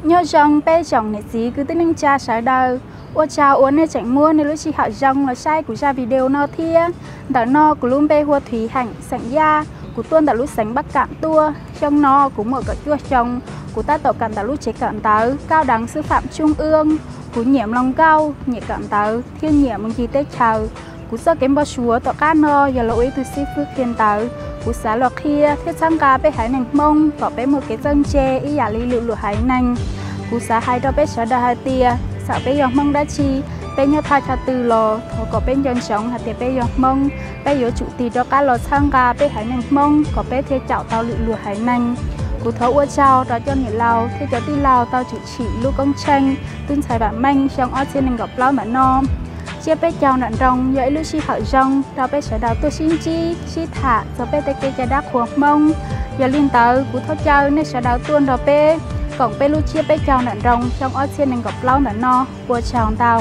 Nyob zoo peb tsoom niam txiv kwv tij neej tsa sawv daws, ua tsaug uas nej tseem muab nej lub sij hawm zoo los saib kuv zaj video no thiab. Ntawm no kuv lub npe hu ua Thim Heem xeem Yaj, kuv tuaj ntawm lub xeev Npab Kam tuaj. Xyoo no kuv muaj kaum cuaj xyoo, kuv tab tom kawm ntawv lub tsev kawm ntawv Cao đẳng sư phạm trung ương. Kuv nyiam mloog nkauj, nyiam kawm ntawv thiab nyiam mus ncig teb chaws. Kuv txoj kev npau suav tom qab no yog los ua ib tug xib fwb qhia ntawv. Kuv xav los qhia thiab txhawb nqa peb haiv neeg Hmoob kom peb muaj kev txawj ntse ib yam li lwm luag haiv neeg. Kuv xav hais rau peb sawv daws hais tias txawm peb yog Hmoob dab tsi, peb nyob thaj chaw twg los thov kom peb nco ntsoov hais tias peb yog Hmoob, peb yuav tsum tig rov qab los txhawb nqa peb haiv neeg Hmoob kom peb thiaj caum tau lwm luag haiv neeg. Kuv thov ua tsaug rau cov niam laus thiab cov tij laug tau tshwm sim lub koob tsheej tub ntxhais Vam Meej xyoo ob txhiab nees nkaum plaub ntawm no. Tsiab peb caug nram nroos yog ib lub sij hawm zoo rau peb sawv daws tuaj sib ntsib sib tham txog peb tej kev cai dab qhuas Hmoob. Yog li ntawd kuv thov caw nej sawv daws tuaj nrog peb koom peb lub tsiab peb caug nram nroos xyoo ob txhiab nees nkaum plaub ntawm no. Ua tsaug ntau.